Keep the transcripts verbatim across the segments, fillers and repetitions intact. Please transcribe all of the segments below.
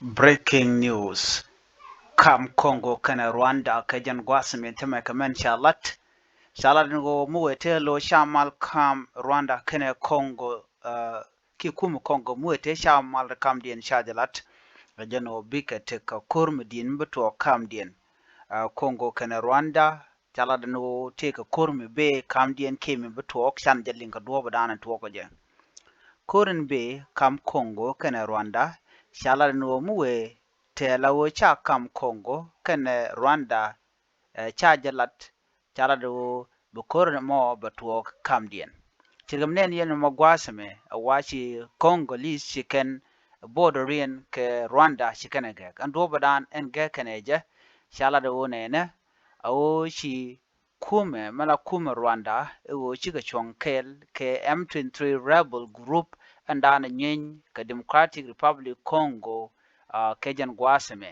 Breaking news. Kam Congo kɛnɛ Rwanda kɛ jɛn gua̱a̱th min tämɛ kɛ mɛn ca lat. Ca lat ni ɣöö mi wëë tëë lo̱ ca mal kam Rwanda kɛnɛ Congo, uh, ki kum Congo mi wëë tëë ca mal kamdiɛn ca jɛ lat. Kɛ jɛn ɣöö bikɛ tekɛ ko̱r mi di̱i̱n mi bi tuɔɔk kamdiɛn. Uh, Congo kɛnɛ Rwanda ca lat ni ɣöö tëë kɛ ko̱r mi bee kamdiɛn kiɛ mi bi tuɔɔk can jɛ liŋ kɛ duɔ̱ɔ̱p dan tuɔɔk kɛ jɛ. Ko̱r in bee kam Congo kɛnɛ Rwanda ca lat ni ɣöö mi wëë tɛɛ la ɣöö ca kam Congo kɛnɛ Rwanda, eh, ca jɛ lat, ca lat ɣöö bi ko̱r in mɔ bɛ tuɔɔk kamdiɛn. Ci kɛ mi nɛn yɛn mɔ gua̱a̱th ɛmɛ, ɛ wa ci Congolese ci kɛn border in kɛ Rwanda ci kɛn ɛ gɛk. Ɛn duɔ̱ɔ̱p dan ɛn gɛk kɛnɛ jɛ, ca lat ɣöö nɛnɛ, ɛ ɣöö ci kumɛ mɛ la kumɛ Rwanda ɛ ɣöö cikɛ cuɔ̱ŋ kɛɛl kɛ M twenty-three rebel group ɛn daanɛ nyieeny kɛ Democratic Republic Congo, ah, kɛ jɛn gua̱a̱th ɛmɛ.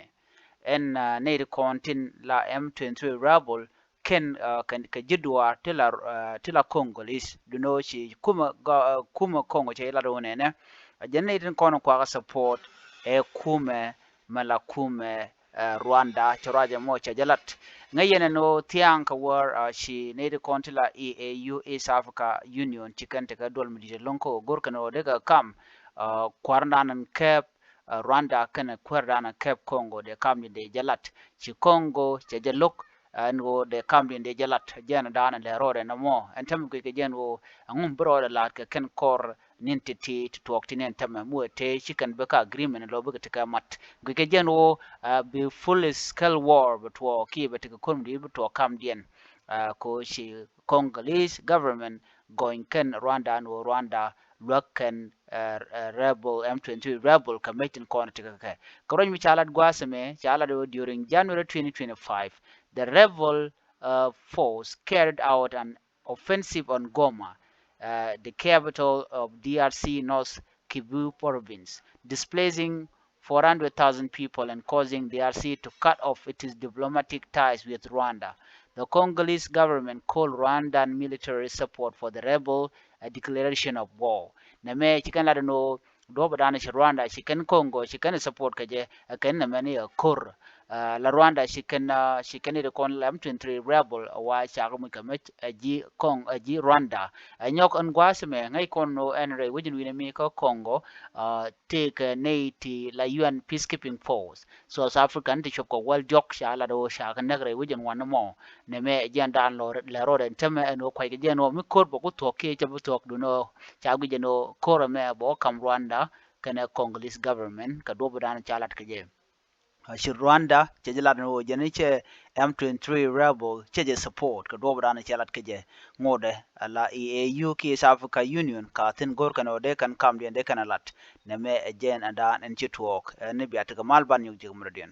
Ɛn, ah, nɛy ti kɔn tin la M twenty-three rebel kɛn, ah, kɛ, kɛ ji̱ duaar ti la, ah, ti la Congolese. Duundɛ ɣöö ci kumɛ, ah, kumɛ Congo cɛ lat ɣöö nɛnɛ, ah, jɛn nɛy tin kɔn kuakä support ɛ kumɛ mɛ la kumɛ, eh, Rwanda cɛ ruacɛ mɔ cɛ jɛ lat. Ŋäc yɛn ɛn ɣöö thia̱a̱ŋ kɛ wäär, ah, ci nɛy ti kɔn ti la E A U, East Africa Union, ci kɛn tekɛ duɔl mi di̱i̱t ɛlɔ̱ŋ kä ɣöö go̱r kɛn ɣöö dee kɛ kam, ah, kua̱r dan ɛn kɛp, ah, Rwanda kɛnɛ kuäär dan ɛn kɛp Congo dee kamdiɛn dee jɛ lat. Ci Congo cɛ jɛ lo̱k, ah, ɛn ɣöö dee kamdiɛn dee jɛ lat. Jɛn dan ɛn lɛ rɔɔdɛ nɔmɔ. Ɛn tɛm guic kɛ jɛn ɣöö ɛŋu mi bi rɔɔdɛ la̱t kɛ kɛn kɔr ni̱n ti̱ti̱ ti tuɔɔk ti nɛn tämɛ mi wëë tëë ci kɛn bikɛ agreement lɔ bikɛ tekɛ mat. Guic kɛ jɛn ɣöö, ah, bi full scale war bɛ tuɔɔk kiɛ bɛ tekɛ ko̱r mi di̱i̱t bi tuɔɔk kamdiɛn. Ah, kɛ ɣöö ci Congolese government gɔny kɛn Rwanda ɛn ɣöö Rwanda luäk kɛn, eh, eh, rebel, M twenty-three rebel kɛ mec tin kɔn tekɛ kɛ. Kɛ ruac mi ca lat gua̱a̱th ɛmɛ ca lat ɣöö during January twenty twenty-five, the rebel, uh, force carried out an offensive on Goma, uh, the capital of D R C North Kivu province, displacing four hundred thousand people and causing D R C to cut off its diplomatic ties with Rwanda. The Congolese government called Rwandan military support for the rebel a declaration of war. Nɛmɛ ci kɛn lat ɛn ɣöö duɔ̱ɔ̱p dan ci Rwanda ci kɛn Congo ci kɛn support kɛ jɛ, ɛ kɛn nɛmɛ ni ɛ ko̱r. Ah, la Rwanda ci kɛn, ah, ci kɛn i̱ ti kɔn la M twenty-three rebel, ah, wa cakɛ muc kɛ mec, ah, ji̱ Kong, ah, ji̱ Rwanda. Ah, nyɔk ɛn gua̱a̱th ɛmɛ ŋäc kɔn ɣöö ɛn rɛy wec in wi̱nɛ mi kä Congo, ah, tëëkɛ nɛy ti la U N peacekeeping force. South Africa ni ti cuɔp kɛ wäl diɔ̱k ca lat ɣöö cakɛ näk rɛy wec in wanɛ mɔ. Nɛmɛ ɛ jɛn dan lɛ rɔɔdɛ ɛn tämɛ ɛn ɣöö kuackɛ jɛn ɣöö mi ko̱r bɛ ku thuɔ̱k kiɛ cɛ bi thuɔ̱k duundɛ ɣöö ca guic ɛn ɣöö ko̱r ɛmɛ bɛ wä kam Rwanda kɛnɛ Congolese government kɛ duɔ̱ɔ̱p dan ca lat kɛ jɛ. Ah, ci Rwanda cɛ jɛ lat ni ɣöö jɛn ni cɛ M twenty-three rebel cɛ jɛ support kɛ duɔ̱ɔ̱p dan cɛ lat kɛ jɛ. Ŋotdɛ ala E A U kiɛ East Africa Union ka thi̱n go̱r kɛn ɣöö dee kɛn kamdiɛn dee kɛn a lat. Nɛmɛ ɛ jɛn ɛ dan ɛn ci tuɔɔk ɛn ni bia tekɛ mal ban nyɔk ji̱ kɛ muradiɛn.